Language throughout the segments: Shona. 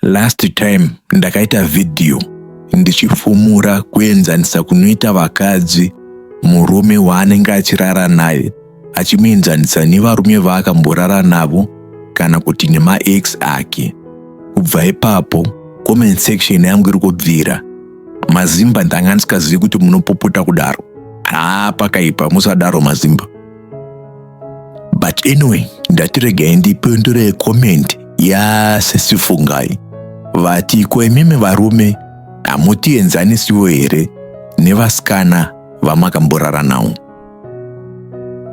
Last time ndakaita vhidhiyo ndichifumura kuenzanisa kunoita vakadzi murume waanenge achirara naye achimuenzanisa nevarume vaakamborara navo kana kuti nemaex ake. Kubva ipapo comment section yangu iri kubvira. Mazimba ndanga ndisikazivi kuti munopopota kudaro. Haa pakaipa musadaro mazimba. But anyway, ndati regai ndipindure comment yasisi Fungai vati ko imimi varume hamutienzanisiwo here nevasikana vamakamborara nawo?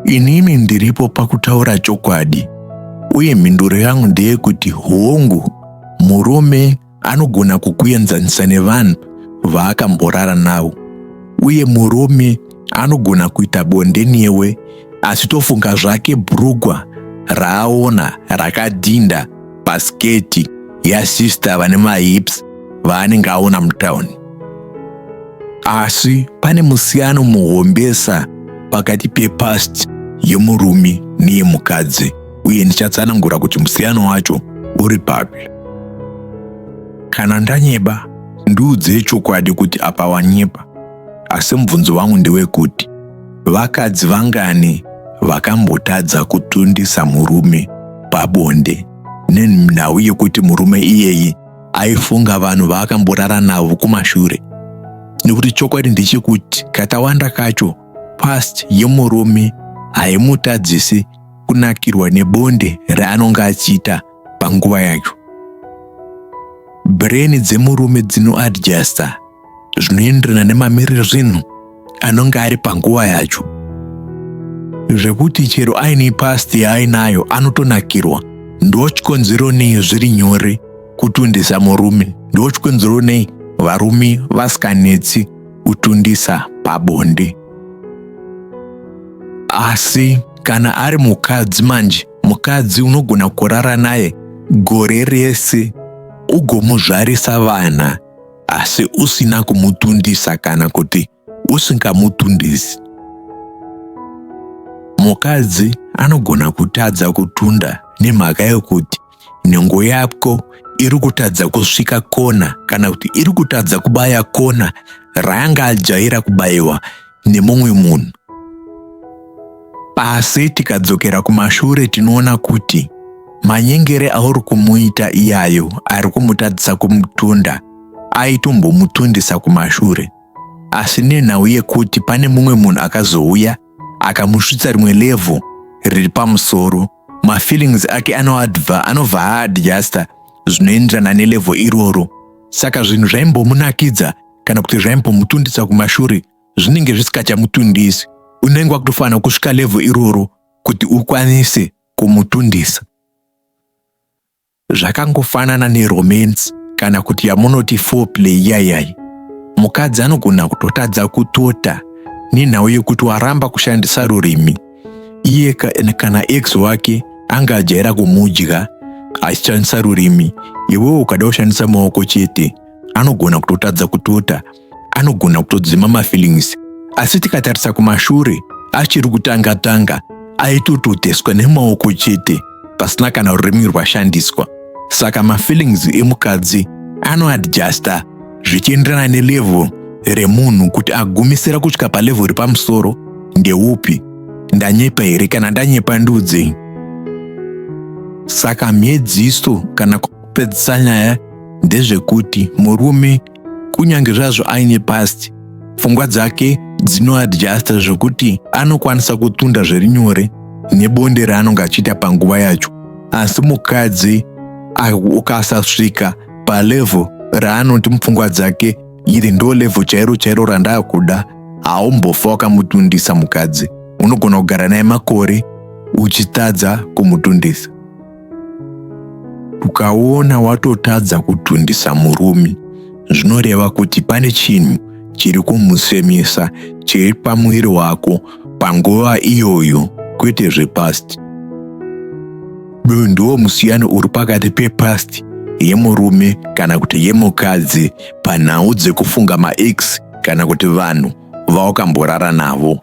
Inini ndiripo pakutaura chokwadi uye mhinduro yangu ndeyekuti hongu, murume anogona kukuenzanisa nevanhu vaakamborara navo uye murume anogona kuita bonde newe achitofunga zvake bhurugwa raaona rakadhinda pasiketi yasista vane mahips vaanenge aona mutauni. Asi pane musiyano muhombesa pakati pepast yemurume neyemukadzi uye ndichatsanangura kuti musiyano wacho uri papi. Kana ndanyeba, ndiudzei chokwadi kuti apa wanyepa. Asi mubvunzo wangu ndewekuti vakadzi vangani vakambotadza kutundisa murume pabonde nenhau yekuti murume iyeyi aifunga vanhu vaakamborara navo kumashure? Nekuti chokwadi ndechekuti katawanda kacho past yemurume haimutadzisi kunakirwa nebonde raanonge achiita panguva yacho. Brain dzemurume dzinoadjusta zvinoenderana nemamiriro zvinhu anonge ari panguva yacho, zvekuti chero aine past yaainayo anotonakirwa. Ndochikonzero nei zviri nyore kutundisa murume, ndochikonzero nei varume vasikanetsi kutundisa pabonde. Asi kana ari mukadzi manje, mukadzi unogona kurara naye gore rese ugomuzvarisa vana asi usina kumutundisa kana kuti usingamutundisi. Mukadzi anogona kutadza kutunda nemhaka yekuti nhengo yako iri kutadza kusvika kona kana kuti iri kutadza kubaya kona raanga ajaira kubayiwa nemumwe munhu. Asi tikadzokera kumashure tinoona kuti manyengere auri kumuita iyayo ari kumutadzisa kumutunda aitombomutundisa kumashure, asi nenhau yekuti pane mumwe munhu akazouya akamusvitsa rimwe level riri pamusoro, mafeelings ake anoadva anobva aadjusta zvinoenderana nelevel iroro. Saka zvinhu zvaimbomunakidza kana kuti zvaimbomutundisa kumashure zvinenge zvisikachamutundisi. Unenge wakutofanira kusvika level iroro kuti ukwanise kumutundisa. Zvakangofanana neromance kana kuti yamunoti foreplay iyayai. Mukadzi anogona kutotadza kutota nenhau yekuti waramba kushandisa rurimi. Iye kana ex wake anga ajaira kumudya achishandisa rurimi, iwewe ukada kushandisa maoko chete anogona kutotadza kutota, anogona kutodzima mafeelings. Asi tikatarisa kumashure achiri kutanga tanga aitototeswa nemaoko chete pasina kana rurimi rwashandiswa. Saka mafeelings emukadzi anoadjusta zvichienderana nelevel remunhu kuti agumisira kusvika palevel repamusoro ndeupi. Ndanyepa here? Kana ndanyepa ndiudzei. Saka mhedziso kana kupedzisa nyaya ndezvekuti murume kunyange zvazvo aine past, pfungwa dzake dzinoadjusta zvekuti anokwanisa kutunda zviri nyore nebonde raanonge achiita panguva yacho. Asi mukadzi ukasasvika palevel raanoti mupfungwa dzake iri ndo level chairo chairo randakuda, haumbofa wakamutundisa mukadzi. Unogona kugara naye makore uchitadza kumutundisa. Ukaona watotadza kutundisa murume zvinoreva kuti pane chinhu chiri kumusemesa chiri pamuviri wako panguva iyoyo kwete zvepast. Uyu ndiwo musiyano uri pakati pepast yemurume kana kuti yemukadzi panhau dzekufunga maex kana kuti vanhu vawakamborara navo.